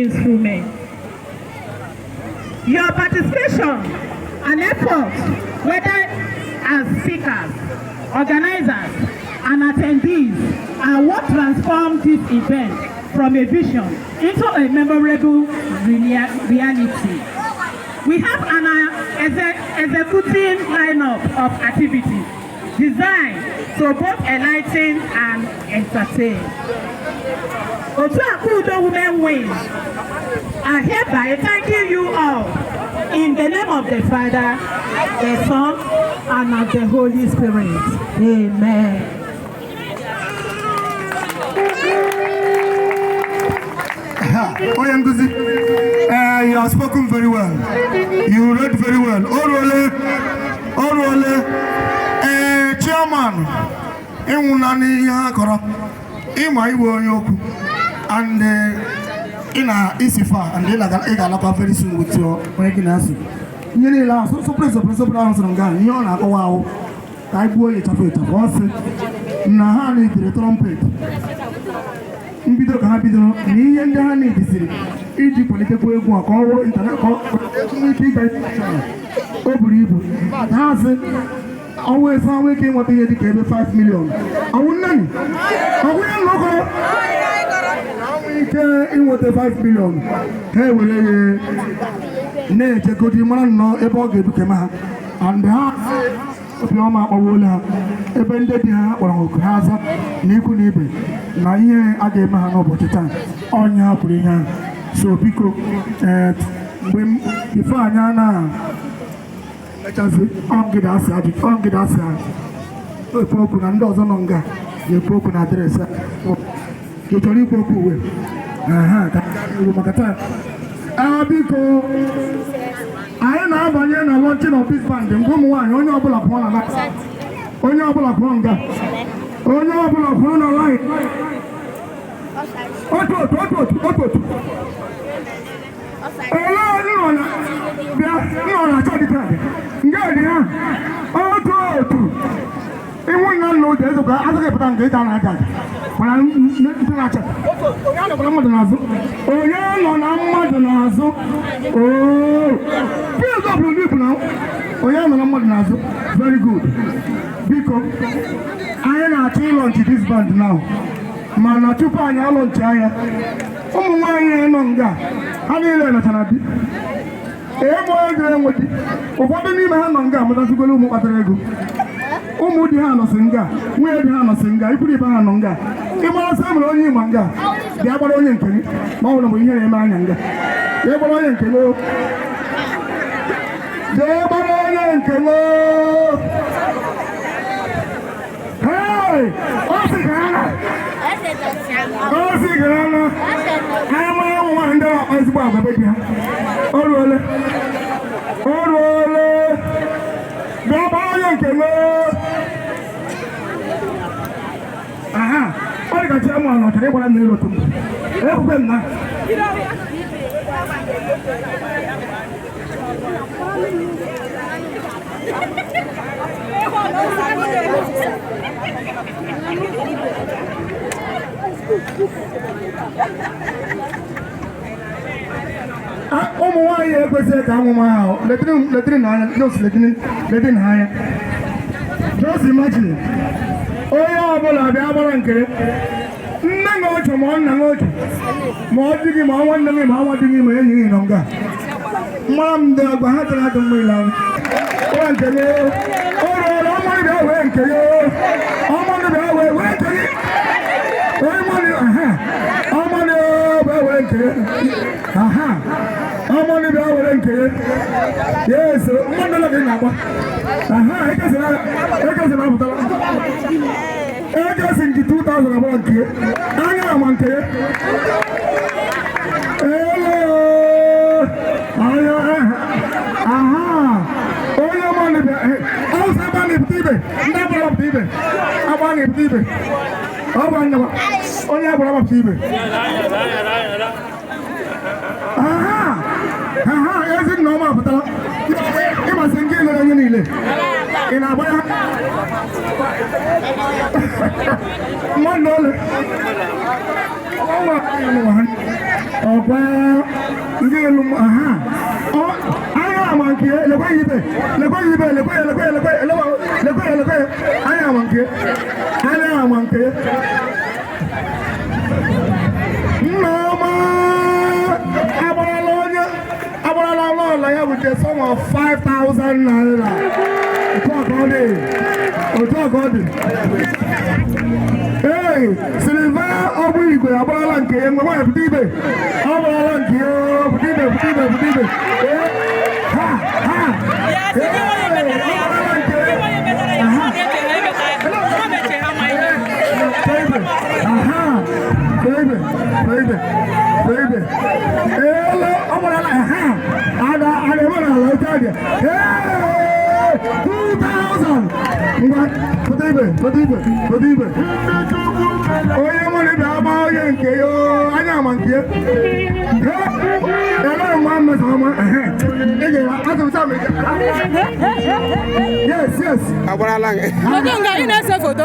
instrument. Your participation and effort, whether as speakers, organizers, and attendees, are what transformed this event from a vision into a memorable reality. We have an executing lineup of activities designed to both enlighten and entertain. Otu Akudo Women Wings are hereby thanking you all in the name of the Father, the Son, and of the Holy Spirit. Amen. Oyanguzi, you have spoken very well. You read very well. Orole, chairman, Emunani Yakora, Ima Iwoyoku, and Ina Isifa, and Ila very soon with your Waginasi. Yenila, so Browns and Gan, Yona, wow, I boy it up with a voice, Nahani, the trumpet. Mbido ka bido ni yende ha ni disiri iji political egwu akọwo internet community direction oburu ibu ha asị always ha nweke nweta ihe dịka ebe 5 million awụ nnani awụ ya nnọkọ awụ ike inweta 5 million ha ewere ihe na-echekodi mara nnọọ ebe ọ ga-ebuke ma ha and ha obiọma akpọwụla ha ebe ndị dị ha kpọrọ oku ha aza na ikwu na ibe na ihe a ga-eme ha n'ụbọchị taa onye ha kwuru ihe ahụ so biko mgbe ife anya na echazi ọngịda asị ekwu okwu na ndị ọzọ nọ nga ga-ekwu okwu na adreesị ka chọrọ ikwu okwu uwe ka maka taa biko anyị na-abanye na launching of this band mgbe ụmụ nwaanyị onye ọbụla pụọ na onye ọbụla pụọ nga onye ọbụla pụọ na line otu ole onye nọ na bịa nọ na chọdịta nga dị ha otu iwu nna nna oge ezekwa azụghịpụta nke ịta na-aja mana ndị na-acha onye nọ na mmadụ n'azụ field of relief na onye nọ na mmadụ n'azụ very good biko anyị na-achọ ịlọnchi this band now mana tupu anyị alọnchi anya ụmụ nwaanyị nọ nga ha niile nọchara di ego ego enweti ụfọdụ n'ime ha nọ nga amụtazigolo ụmụ kpatara ego ụmụ di ha nọsị nga nwunye di ha nọsị nga ikwuru ibe ha nọ nga ịgbara sị emere onye ịma nga bịa gbara onye nke gị ma ọ bụrụ mgbe ihe na-eme anya nga bịa gbara onye nke gị bịa gbara onye nke gị ọ sị gara na anyị mara ụmụ nwaanyị ndị na-akpa ezigbo agwa be di ha o ruole bịa gbara onye nke gị ọ dị ka chi amụ anọ chọrọ ịgbara mmiri otu ekwukwe m na ụmụ nwaanyị ekwesịghị ka amụma ahụ letiri na anya letiri na anya just imagine onye ọbụla bịa gbara nkere nne na oche ma nna na oche ma ọ dị gị ma nwanne gị ma nwa dị gị ma enyi gị nọ nga mara m ndị agwa ha tara adị mma ile ahụ ụra nke gị ụrụọrụ ọmọdụ bịa wee nke gị ọmọdụ bịa wee nke gị ọmọdụ bịa wee nke gị ọmọdụ bịa were nke gị yes mmadụ na gị na-agba ekesịrị apụtara ekesị nke 2000 abụọ nke anya ama nke onye ọmọdụ bịa ọsọ ebe a na-ebute ibe ndị agbara apụta ibe agba na-ebute ibe ọ bụ anyaba onye agbara apụta ibe ezi nna ọma apụtara ịmasị nke ilere onye niile ị na-agba ya mmadụ ole ọkwa ndị elu aha anya ama nke lekwe ibe lekwe anya ama nke Nneoma agbarala ụlọ ya with a sum of 5,000 naira. Otu ọka ọ dị. Ee, Silva ọgbụ igwe agbarala nke ya nwe nwanyị pụta ibe. Ọ gbarala nke ya pụta ibe. Ha! Baby. Hello, I'm gonna like, ada mana laut aja. Hey, 2,000. Betibe. Oh ya mau lihat apa yang kyo, aja mangkir. Kalau mama sama, ini apa sama? Yes. Apa lagi? Foto enggak ini ada foto?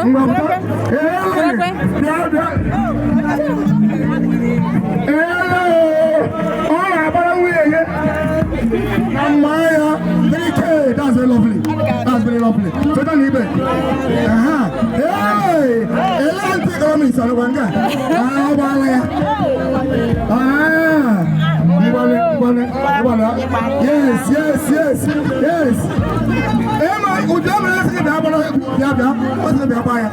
Amaya, that's very lovely. So don't need it. Hey, elanti kami sana bangga. Boleh. Yes. Emang udah merasa berapa lah? Masih berapa ya?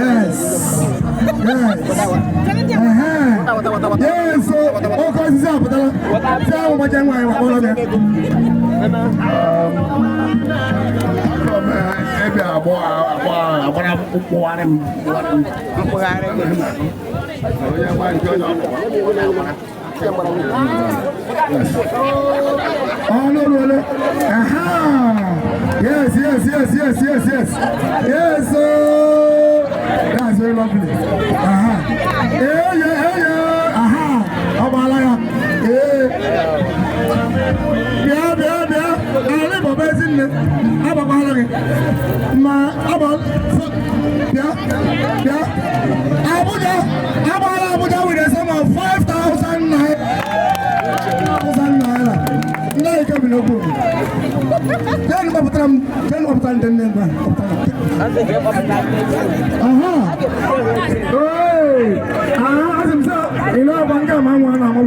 Yes. Yes. Oh, kau siapa betul? Siapa macam mana? Boleh. Ebe abora buarem. Oh no. Aha. Yes. That's very lovely. Aha. Yeah. Aha. Abalaya. Biar. Ale baba sini. Aba bahalagi. Ma aba. Biar. Abuja with a sum of 5,000 naira. 5,000 naira. Nai kami nopo. Jangan berpetan dengan. Aha. Asim sa. Ina bangga mama nama.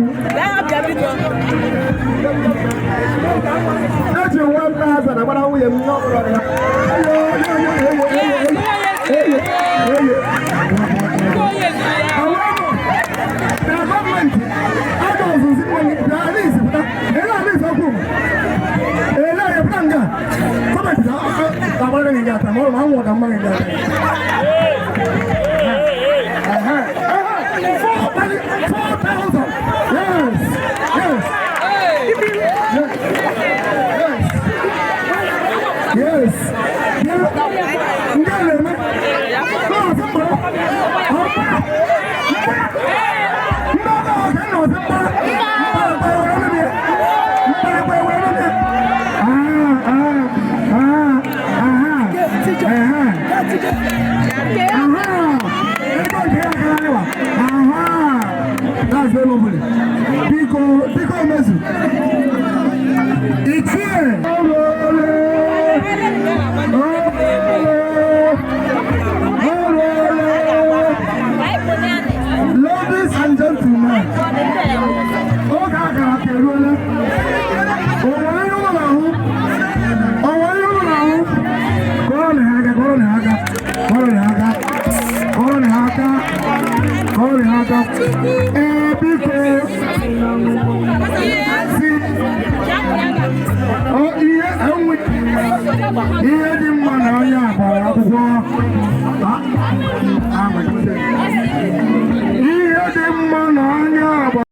That's your 1,000. I'm gonna win. Yes. That's very lovely. Pico Messi.